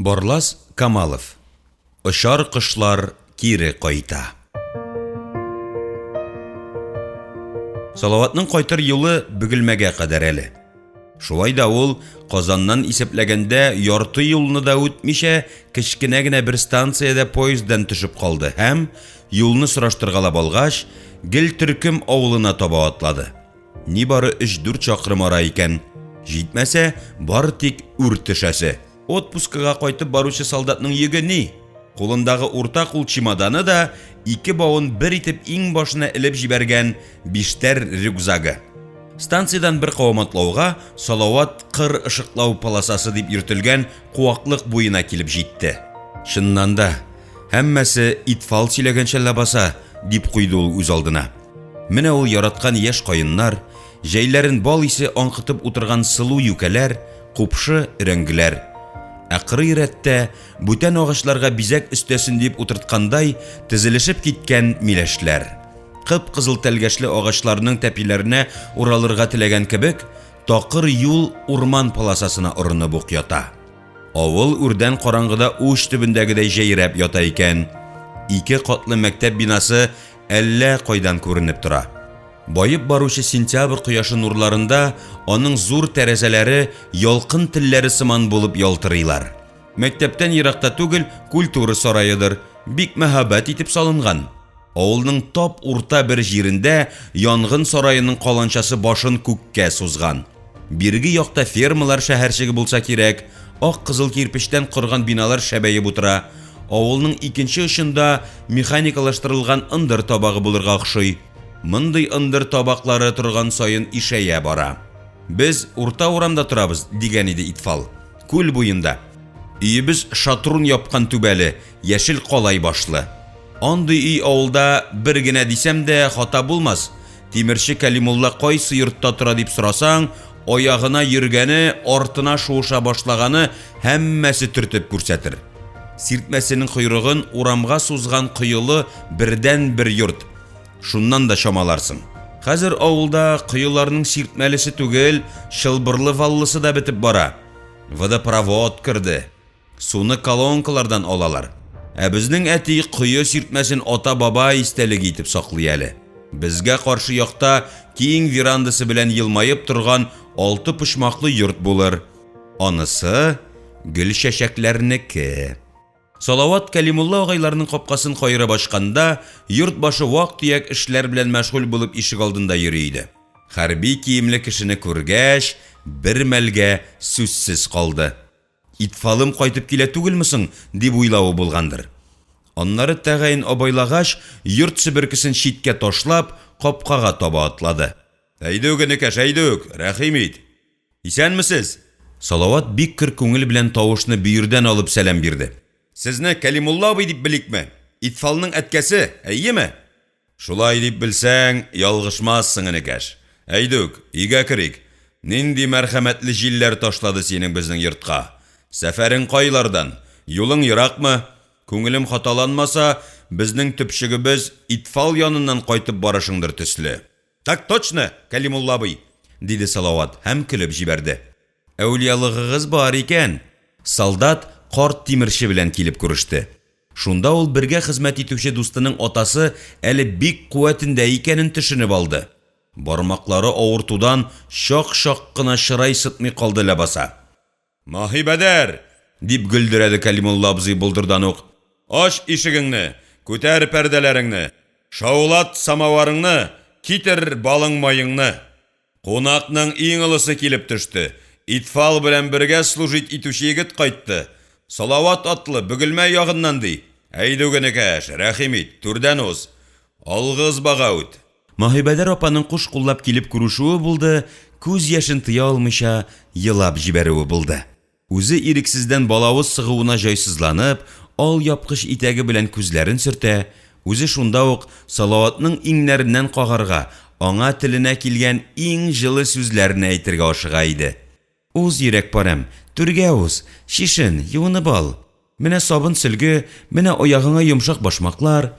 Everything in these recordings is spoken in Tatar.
Барлас Камалов. Очар кошлар кире кайта. Салаватның кайтыр юлы Бөгелмәгә кадәр әле. Шулай да ул, Казаннан исәпләгәндә, ярты юлны да үтмичә, кечкенә генә бер станциядә поезддан төшеп калды һәм, юлны сораштыргалап алгач, гел төркем авылына таба атлады. Нибары өч-дүрт чакрым ара икән. Җитмәсә, бары тик үр төшәсе. Отпускыга кайтып баручы солдатның йөге ни? Кулындагы урта кул чемоданы да, ике бавын бер итеп иңбашына элеп җибәргән биштәр рюкзагы. Станциядән бер кавым атлауга, Салават кыр ышыклау полосасы дип йөртелгән куаклык буена килеп җитте. Чыннан да, һәммәсе Итфал сөйләгәнчә ләбаса, дип куйды ул үзалдына. Менә ул яраткан яшь каеннар, җәйләрен бал исе аңкытып утырган сылу юкәләр, купшы өрәңгеләр. Ә кырый рәттә, бүтән агачларга бизәк өстәсен дип утырткандай, тезелешеп киткән миләшләр. Кып-кызыл тәлгәшле агачларның тәпиләренә уралырга теләгән кебек, такыр юл урман полосасына орынып ук ята. Авыл үрдән караңгыда уч төбендәгедәй җәйрәп ята икән. Ике катлы мәктәп бинасы әллә кайдан күренеп тора. Баеп баручы сентябрь кояшы нурларында аның зур тәрәзәләре ялкын телләре сыман булып ялтырыйлар. Мәктәптән еракта түгел культура сараедыр, бик мәһабәт итеп салынган. Авылның тап урта бер җирендә янгын сараеның каланчасы башын күккә сузган. Бирге якта фермалар шәһәрчеге булса кирәк, ак-кызыл кирпечтән корган биналар шәбәеп утыра. Авылның икенче очында механикалаштырылган ындыр табагы булырга охшый. Мондый ындыр табаклары торган саен ишәя бара. Без урта урамда торабыз, дигән иде Итфал. Күл буенда. Өебез шатрун япкан түбәле, яшел калай башлы. Андый өй авылда бер генә дисәм дә хата булмас. Тимерче Кәлимулла кайсы йортта тора дип сорасаң, аягына йөргәне, артына шуыша башлаганы һәммәсе төртеп күрсәтер. Сиртмәсенең койрыгын урамга сузган коелы бердәнбер йорт. Шуннан да чамаларсың. Хәзер авылда коеларның сиртмәлесе түгел, чылбырлы-валлысы да бетеп бара. Водопровод керде. Суны колонкалардан алалар. Ә безнең әти кое сиртмәсен ата-баба истәлеге итеп саклый әле. Безгә каршы якта киң верандасы белән елмаеп торган алты почмаклы йорт булыр. Анысы Гөлчәчәкләрнеке. Салават Кәлимулла агайларның капкасын каерып ачканда, йорт башы вак-төяк эшләр белән мәшгуль булып ишегалдында йөри иде. Хәрби киемле кешене күргәч, бер мәлгә сүзсез калды. Итфалым кайтып килә түгелме соң, дип уйлавы булгандыр. Аннары тәгаен абайлагач, йорт себеркесен читкә ташлап, капкага таба атлады. Әйдүк, энекәш, әйдүк, рәхим ит. Исәнмесез! Салават бик көр күңел белән тавышны бөердән алып сәлам бирде. Сезне Кәлимулла абый дип беликме? Итфалның әткәсе, әйеме? Шулай дип белсәң, ялгышмассың, энекәш. Әйдүк, өйгә керик. Нинди мәрхәмәтле җилләр ташлады синең безнең йортка? Сәфәрең кайлардан? Юлың еракмы? Күңелем хаталанмаса, безнең төпчегебез Итфал яныннан кайтып барышыңдыр төсле. Так точно, Кәлимулла абый! диде Салават һәм көлеп җибәрде. Әүлиялыгыгыз бар икән! Солдат карт тимерче белән килеп күреште. Шунда ул бергә хезмәт итүче дустының атасы әле бик куәтендә икәнен төшенеп алды. Бармаклары авыртудан чак-чак кына чырай сытмый калды ләбаса. Маһибәдәр! дип гөлдерәде Кәлимулла абзый болдырдан ук. Ач ишегеңне, күтәр пәрдәләреңне, шаулат самаварыңны, китер балың-маеңны! Кунакның иң олысы килеп төште. Итфал белән бергә служить итүче егет кайтты. Салават атлы, Бөгелмә ягыннан, ди. Әйдүк, энекәш, рәхим ит, түрдән уз. Алгы ызбага үт. Маһибәдәр апаның куш куллап килеп күрешүе булды, күз яшен тыя алмыйча елап җибәрүе булды. Үзе ирексездән балавыз сыгуына җайсызланып, алъяпкыч итәге белән күзләрен сөртә, үзе шунда ук Салаватның иңнәреннән кагарга, аңа теленә килгән иң җылы сүзләрне әйтергә ашыга иде. Уз, йөрәк парәм, түргә уз, чишен, юынып ал. Менә сабын-сөлге, менә аягыңа йомшак башмаклар.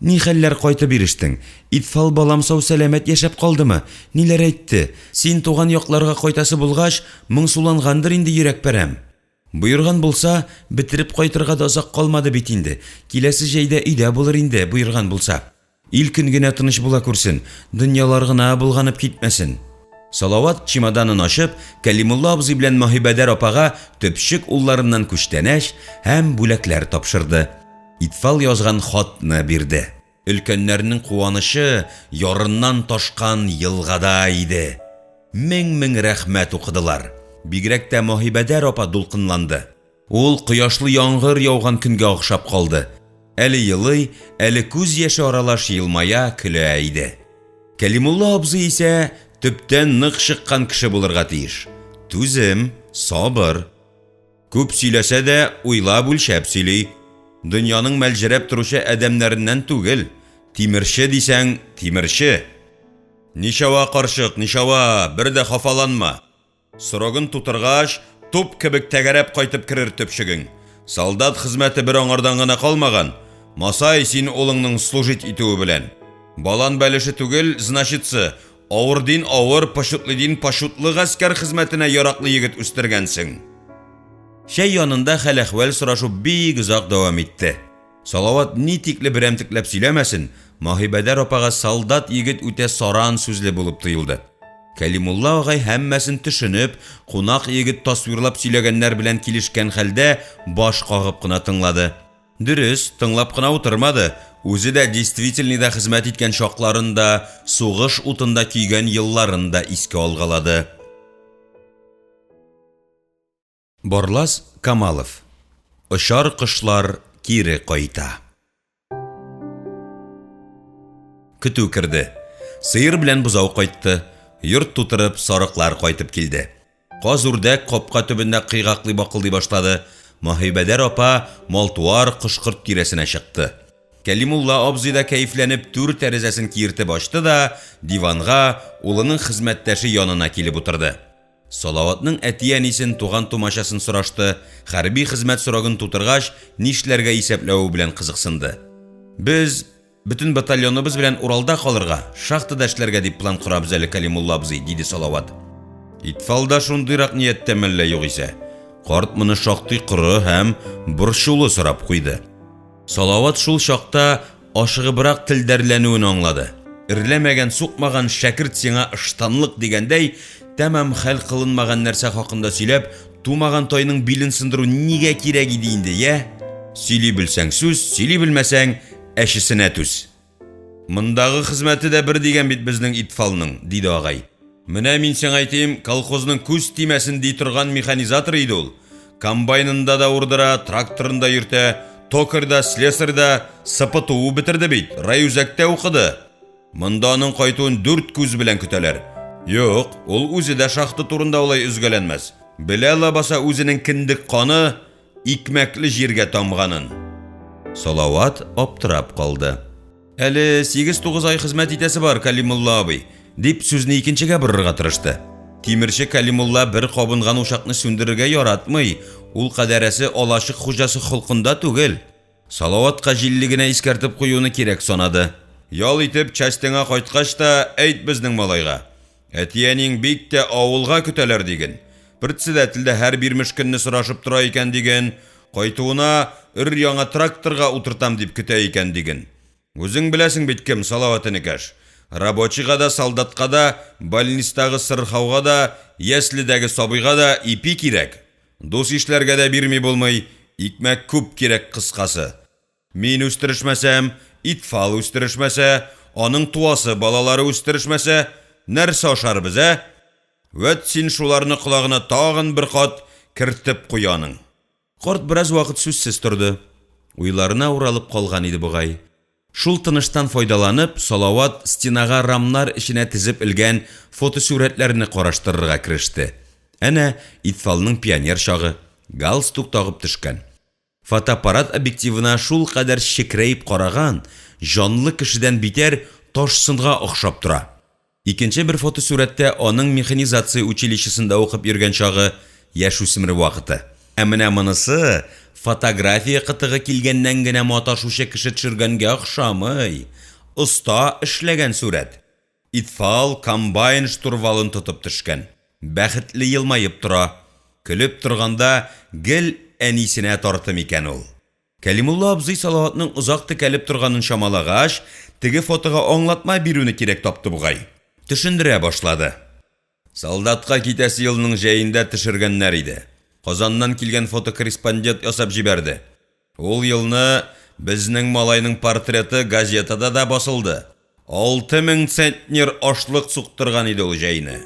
Ни хәлләр кайтып ирештең? Итфал балам сау-сәламәт яшәп калдымы? Ниләр әйтте? Син туган якларга кайтасы булгач, моңсулангандыр инде йөрәк парәм. Боерган булса, бетереп кайтырга да озак калмады бит инде, киләсе җәйдә өйдә булыр инде, боерган булса. Ил-көн генә тыныч була күрсен, дөньялар гына болганып китмәсен. Салават, чемоданын ачып, Кәлимулла абзый белән Маһибәдәр апага төпчек улларыннан күчтәнәч һәм бүләкләр тапшырды. Итфал язган хатны бирде. Өлкәннәрнең куанычы ярыннан ташкан елгада иде. Мең-мең рәхмәт укыдылар. Бигрәк тә Маһибәдәр апа дулкынланды. Ул кояшлы яңгыр яуган көнгә охшап калды. Әле елый, әле күз яше аралаш елмая, көлә иде. Кәлимулла абзый исә төптән нык чыккан кеше булырга тиеш. Түзем, сабыр. Күп сөйләсә дә, уйлап-үлчәп сөйли. Дөньяның мәлҗерәп торучы адәмнәреннән түгел. Тимерче дисәң, тимерче. Ничава, карчык, ничава, бер дә хафаланма. Срогын тутыргач, туп кебек тәгәрәп кайтып керер төпчегең. Солдат хезмәте бер аңардан гына калмаган. Масай син улыңның служить итүе белән. Балан бәлеше түгел, значитсы, авырдин авыр, пошутлыдин пошутлы гаскәр хезмәтенә яраклы егет үстергәнсең. Чәй янында хәл-әхвәл сорашу бик озак дәвам итте. Салават ни тикле берәмтекләп сөйләмәсен, Маһибәдәр апага солдат егет үтә саран сүзле булып тоелды. Кәлимулла агай һәммәсен төшенеп, кунак егет тасвирлап сөйләгәннәр белән килешкән хәлдә баш кагып кына тыңлады. Дөрес, тыңлап кына утырмады, үзе дә действительныйда хезмәт иткән чакларын да, сугыш утында көйгән елларын да искә алгалады. Барлас Камалов. Очар кошлар кире кайта. Көтү керде. Сыер белән бозау кайтты. Йорт тутырып, сарыклар кайтып килде. Каз-үрдәк капка төбендә кыйгаклый-бакылдый башлады. Маһибәдәр апа мал-туар, кош-корт тирәсенә чыкты. Кәлимулла абзый да кәефләнеп түр тәрәзәсен киертеп ачты да диванга, улының хезмәттәше янына килеп утырды. Салаватның әти-әнисен, туган-тумачасын сорашты, хәрби хезмәт срогын тутыргач, нишләргә исәпләве белән кызыксынды. Без бөтен батальоныбыз белән Уралда калырга, шахтада эшләргә дип план корабыз әле, Кәлимулла абзый, диде Салават. Итфал да шундыйрак нияттә мәллә югыйсә? Карт моны шактый коры һәм борчулы сорап куйды. Салават шул чакта ашыгыбрак телдәрләнүен аңлады. Эрләмәгән, сукмаган шәкерт сиңа ыштанлык дигәндәй, тәмам хәл кылынмаган нәрсә хакында сөйләп, тумаган тайның билен сындыру нигә кирәк иде инде, йә? Сөйли белсәң сүз, сөйли белмәсәң, әчесенә түз. Мондагы хезмәте дә бер дигән бит безнең Итфалның, диде агай. Менә мин сиңа әйтим, колхозның күз тимәсен ди торган механизатор иде ул. Комбайнында да урдыра, тракторында йөртә, токарь да, слесарь да, СПТУ бетерде бит, райүзәктә укыды. Монда аның кайтуын дүрт күз белән көтәләр. Юк, ул үзе дә шахта турында алай өзгәләнмәс. Белә ләбаса үзенең кендек каны икмәкле җиргә тамганын. Салават аптырап калды. Әле сигез-тугыз ай хезмәт итәсе бар, Кәлимулла абый, дип сүзне икенчегә борырга тырышты. Тимерче Кәлимулла бер кабынган учакны сүндерергә яратмый, ул кадәресе алачык хуҗасы холкында түгел. Салаватка җилле генә искәртеп куюны кирәк санады. Ял итеп, частеңа кайткач та әйт безнең малайга. Әти-әниең бик тә авылга көтәләр диген. Председатель дә һәр бирмеш көнне сорашып тора икән диген. Кайтуына өр-яңа тракторга утыртам дип көтә икән диген. Үзең беләсең бит кем, Салават энекәш. Рабочийга да, солдатка да, больнистагы сырхауга да, яследәге сабыйга да ипи кирәк. Дус-ишләргә дә бирми булмый, икмәк күп кирәк, кыскасы. Мин үстерешмәсәм, Итфал үстерешмәсә, аның туасы балалары үстерешмәсә, нәрсә ашарбыз, ә? Вәт син шуларны колагына тагын бер кат кертеп куй аның. Карт бераз вакыт сүзсез торды. Уйларына уралып калган иде бугай. Шул тыныштан файдаланып, Салават стенага рамнар эченә тезеп элгән фотосурәтләрне караштырырга кереште. Әнә, Итфалның пионер чагы, галстук тагып төшкән. Фотоаппарат объективына шулкадәр чекрәеп караган, җанлы кешедән битәр таш сынга охшап тора. Икенче бер фотосурәттә аның механизация училищесында укып йөргән чагы, яшүсмер вакыты. Ә менә монысы фотография кытыгы килгәннән генә маташучы кеше төшергәнгә охшамый. Оста эшләгән сурәт. Итфал комбайн штурвалын тотып төшкән. Бәхетле елмаеп тора. Көлеп торганда гел әнисенә тартым икән ул. Кәлимулла абзый Салаватның озак текәлеп торганын чамалагач, теге фотога аңлатма бирүне кирәк тапты бугай, төшендерә башлады. Солдатка китәсе елның җәендә төшергәннәр иде. Казаннан килгән фотокорреспондент ясап җибәрде. Ул елны безнең малайның портреты газетада да басылды. 6000 центнер ашлык суктырган иде ул җәйне.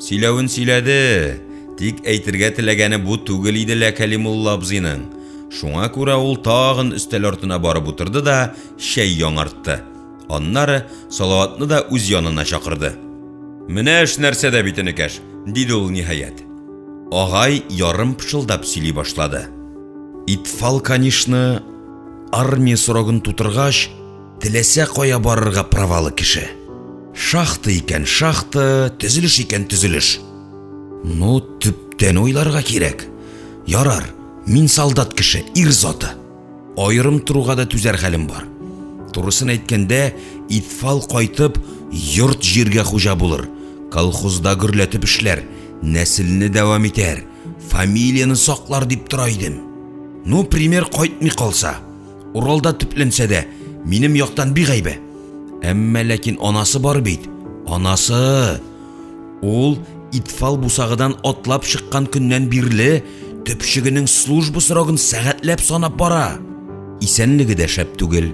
Сөйләвен сөйләде, тик әйтергә теләгәне бу түгел иде лә Кәлимулла абзыйның. Шуңа күрә ул тагын өстәл артына барып утырды да чәй яңартты. Аннары Салаватны да үз янына чакырды. Менә эш нәрсәдә бит, энекәш, диде ул, ниһаять. Агай ярым пышылдап сөйли башлады. Итфал, канишны, армия срогын тутыргач, теләсә кая барырга правалы кеше. Шахта икән шахта, төзелеш икән төзелеш. Ну, төптән уйларга кирәк. Ярар, мин солдат кеше, ир заты. Аерым торуга да түзәр хәлем бар. Турысын әйткәндә, Итфал кайтып, йорт-җиргә хуҗа булыр, колхозда гөрләтеп эшләр, нәселне дәвам итәр, фамилияне саклар дип тора идем. Ну, пример, кайтмый калса, Уралда төпләнсә дә, минем яктан бигайбә. Әмма ләкин анасы бар бит, анасы! Ул Итфал бусагадан атлап чыккан көннән бирле төпчегенең служба срогын сәгатьләп санап бара. Исәнлеге дә шәп түгел.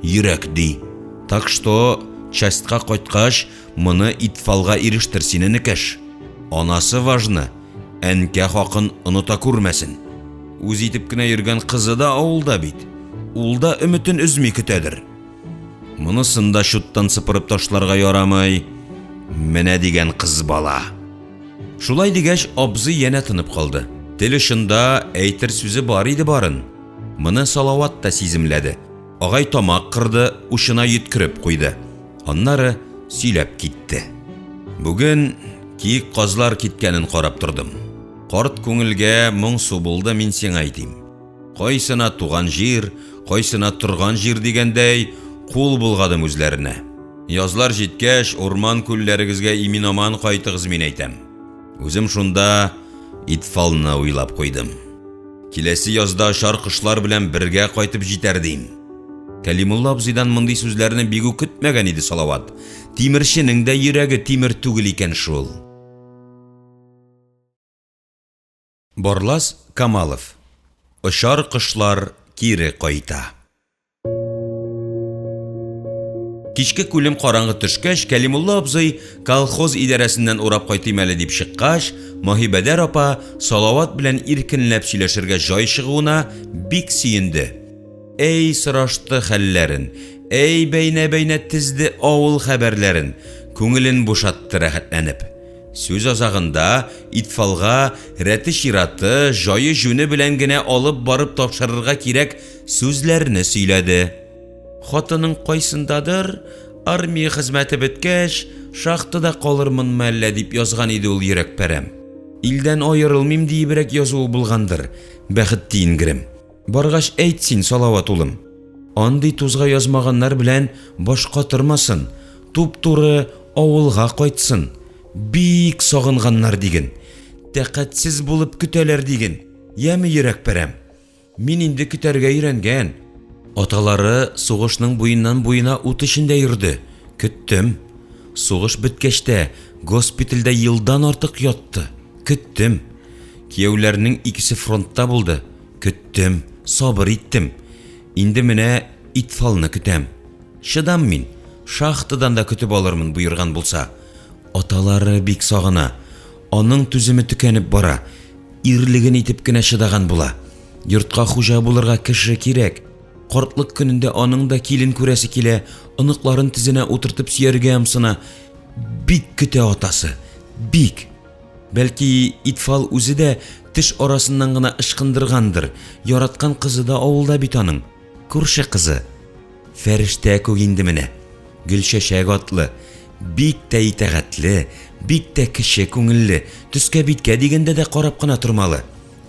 Йөрәк ди. Так что, частька кайткач, моны Итфалга ирештер син, энекәш. Анасы важны, әнкә хакын оныта күрмәсен. Үз итеп кенә йөргән кызы да авылда бит. Ул да өметен өзми көтәдер. Монысын да чуттан сыпырып ташларга ярамый. Менә дигән кыз бала. Шулай дигәч, абзый янә тынып калды. Тел очында әйтер сүзе бар иде барын. Моны Салават та сиземләде. Агай тамак кырды, учына йөткереп куйды. Аннары сөйләп китте. Бүген киек казлар киткәнен карап тордым. Карт күңелгә моңсу булды, мин сиңа әйтим. Кайсына туган җир, кайсына торган җир дигәндәй, кул болгадым үзләренә. Язлар җиткәч, урман-күлләрегезгә имин-аман кайтыгыз, мин әйтәм. Үзем шунда Итфалны уйлап куйдым. Киләсе язда очар кошлар белән бергә кайтып җитәр, дим. Кәлимулла абзыйдан мондый сүзләрне бик үк көтмәгән иде Салават. Тимерченең дә йөрәге тимер түгел икән шул. Барлас Камалов. Очар кошлар кире кайта. Кичке күлем караңгы төшкәч, Кәлимулла абзый колхоз идарәсеннән урап кайтыйм әле дип чыккач, Маһибәдәр апа Салават белән иркенләп сөйләшергә җай чыгуына бик сөенде. Әй сорашты хәлләрен, әй бәйнә-бәйнә тезде авыл хәбәрләрен, күңелен бушатты рәхәтләнеп. Сүз азагында Итфалга рәте-чираты, җае-җүне белән генә алып барып тапшырырга кирәк сүзләрне сөйләде. Хатының кайсындадыр, армия хезмәте беткәч, шахтада калырмынмы әллә дип язган иде ул йөрәкпәрәм. Илдән аерылмыйм диебрәк язуы булгандыр, бәхет тиенгерем. Баргач әйт син, Салават улым. Андый тузга язмаганнар белән баш катырмасын, туп-туры авылга кайтсын. Бик сагынганнар диген. Тәкатьсез булып көтәләр диген. Яме йөрәкпәрәм. Мин инде көтәргә өйрәнгән. Аталары сугышның буеннан буена ут эчендә йөрде. Көттем. Сугыш беткәч тә госпитальдә елдан артык ятты. Көттем. Кияүләрнең икесе фронтта булды. Көттем, сабыр иттем. Инде менә Итфалны көтәм. Чыдам мин, шахтадан да көтеп алырмын, боерган булса. Аталары бик сагына. Аның түземе төкәнеп бара. Ирлеген итеп кенә чыдаган була. Йортка хуҗа булырга кеше кирәк. Картлык көнендә аның да килен күрәсе килә, оныкларын тезенә утыртып сөяргә ымсына. Бик көтә атасы, бик. Бәлки, Итфал үзе дә теш арасыннан гына ычкындыргандыр, яраткан кызы да авылда бит аның, күрше кызы. Фәрештә күк инде менә. Гөлчәчәк атлы. Бик тә итагатьле, бик тә кече күңелле, төскә-биткә дигәндә дә карап кына тормалы.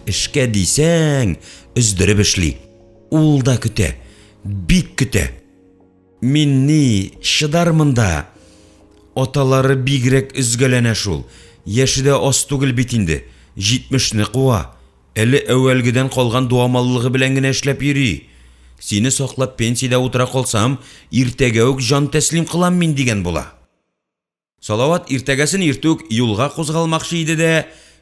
Эшкә дисәң, өздереп эшли. Ул да көтә, бик көтә. Мин ни, чыдармын да. Аталары бигрәк өзгәләнә шул. Яше дә аз түгел бит инде. Җитмешне куа. Әле әүвәлгедән калган дуамаллыгы белән генә эшләп йөри. Сине саклап пенсиядә утыра калсам, иртәгә үк җан тәслим кылам мин, дигән була. Салават иртәгәсен иртүк юлга кузгалмакчы иде дә,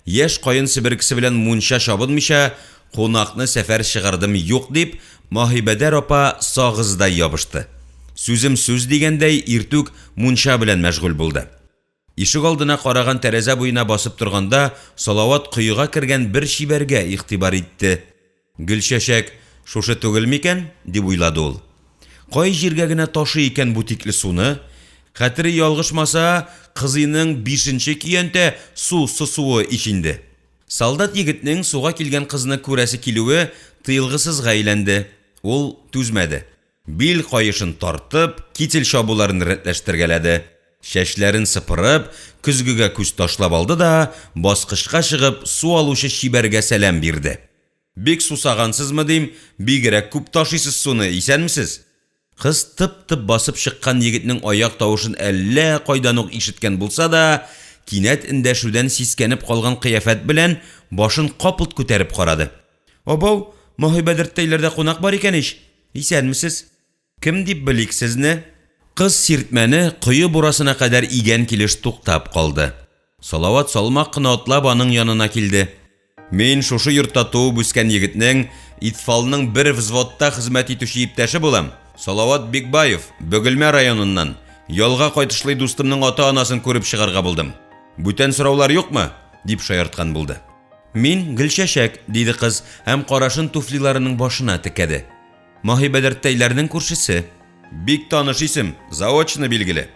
яшь каен себеркесе белән мунча чабынмыйча, кунакны сәфәр чыгардым юк дип, Маһибәдәр апа сагыздай ябышты. Сүзем сүз дигәндәй, иртүк мунча белән мәшгуль булды. Ишегалдына караган тәрәзә буена басып торганда Салават коега кергән бер чибәргә игътибар итте. Гөлчәчәк шушы түгел микән? дип уйлады ул. Кай җиргә генә ташый икән бу тикле суны? Хәтере ялгышмаса, кызыйның бишенче көянтә су сосуы ич инде. Солдат егетнең суга килгән кызны күрәсе килүе тыелгысызга әйләнде, ул түзмәде. Бил каешын тартып, китель чабуларын рәтләштергәләде. Чәчләрен сыпырып, көзгегә күз ташлап алды да, баскычка чыгып, су алучы чибәргә сәлам бирде. Бик сусагансызмы, дим, бигрәк күп ташыйсыз суны, исәнмесез? Кыз тып-тып басып чыккан егетнең аяк тавышын әллә кайдан ук ишеткән булса да, кинәт эндәшүдән сискәнеп калган кыяфәт белән башын капылт күтәреп карады. Абау, Маһибәдерттәйләрдә кунак бар икән ич! Исәнмесез! Кем дип белик сезне? Кыз сиртмәне кое бурасына кадәр игән килеш туктап калды. Салават салмак кына атлап аның янына килде. Мин шушы йортта туып үскән егетнең, Итфалның бер взводта хезмәт итүче иптәше булам. Салават Бикбаев, Бөгелмә районыннан. Ялга кайтышлый дустымның ата-анасын күреп чыгарга булдым. Бүтән сораулар юкмы? дип шаярткан булды. Мин, Гөлчәчәк, диде кыз һәм карашын туфлиларының башына текәде. Маһибәдәрттәйләрнең күршесе. Бик таныш исем, заочно билгеле.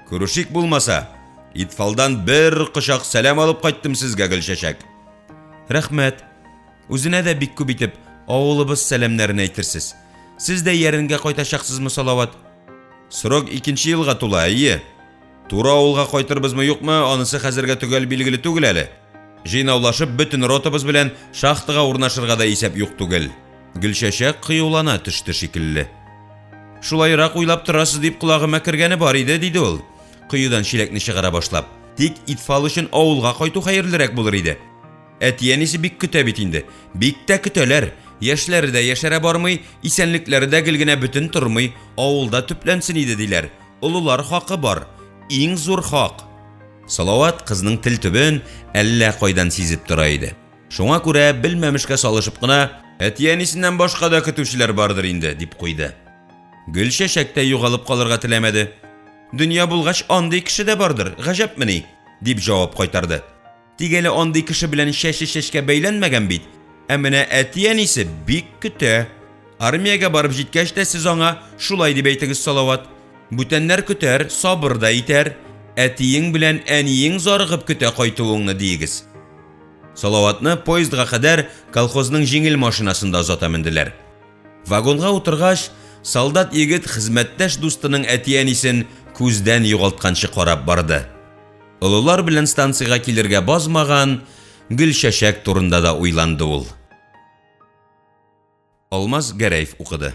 Күрешик булмаса. Итфалдан бер кочак сәлам алып кайттым сезгә, Гөлчәчәк. Рәхмәт. Үзенә дә бик күп итеп авылыбыз сәламнәрен әйтерсез. Сез дә Яренгә кайтачаксызмы, Салават? Срок икенче елга тула, әйе. Туры авылга кайтырбызмы-юкмы, анысы хәзергә төгәл билгеле түгел әле. Җыйнаулашып, бөтен ротабыз белән шахтага урнашырга да исәп юк түгел. Гөлчәчәк кыюлана төште шикелле. Шулайрак уйлап торасыз дип колагыма кергәне бар иде, диде ул, коедан чиләкне чыгара башлап. Тик Итфал өчен авылга кайту хәерлерәк булыр иде. Әти-әнисе бик көтә бит инде. Бик тә көтәләр. Яшьләре дә яшәрә бармый, исәнлекләре дә гел генә бөтен тормый. Авылда төпләнсен иде, диләр. Олылар хакы бар. Иң зур хак. Салават кызның тел төбен әллә кайдан сизеп тора иде. Шуңа күрә белмәмешкә салышып кына, Әти-әнисеннән башка да көтүчеләр бардыр инде, дип куйды. Гөлчәчәк тә югалып калырга теләмәде. Дөнья булгач, андый кеше дә бардыр, гаҗәпмени? дип җавап кайтарды. Тик әле андый кеше белән чәче чәчкә бәйләнмәгән бит. Ә менә әти-әнисе бик көтә. Армиягә барып җиткәч тә сез аңа шулай дип әйтегез, Салават. Бүтәннәр көтәр, сабыр да итәр. Әтиең белән әниең зарыгып көтә кайтуыңны, диегез. Салаватны поездга кадәр колхозның җиңел машинасында озата менделәр. Вагонга утыргач, солдат егет хезмәттәш дустының әти-әнисен күздән югалтканчы карап барды. Олылар белән станциягә килергә базмаган Гөлчәчәк турында да уйланды ул. Алмаз Гәрәев укыды.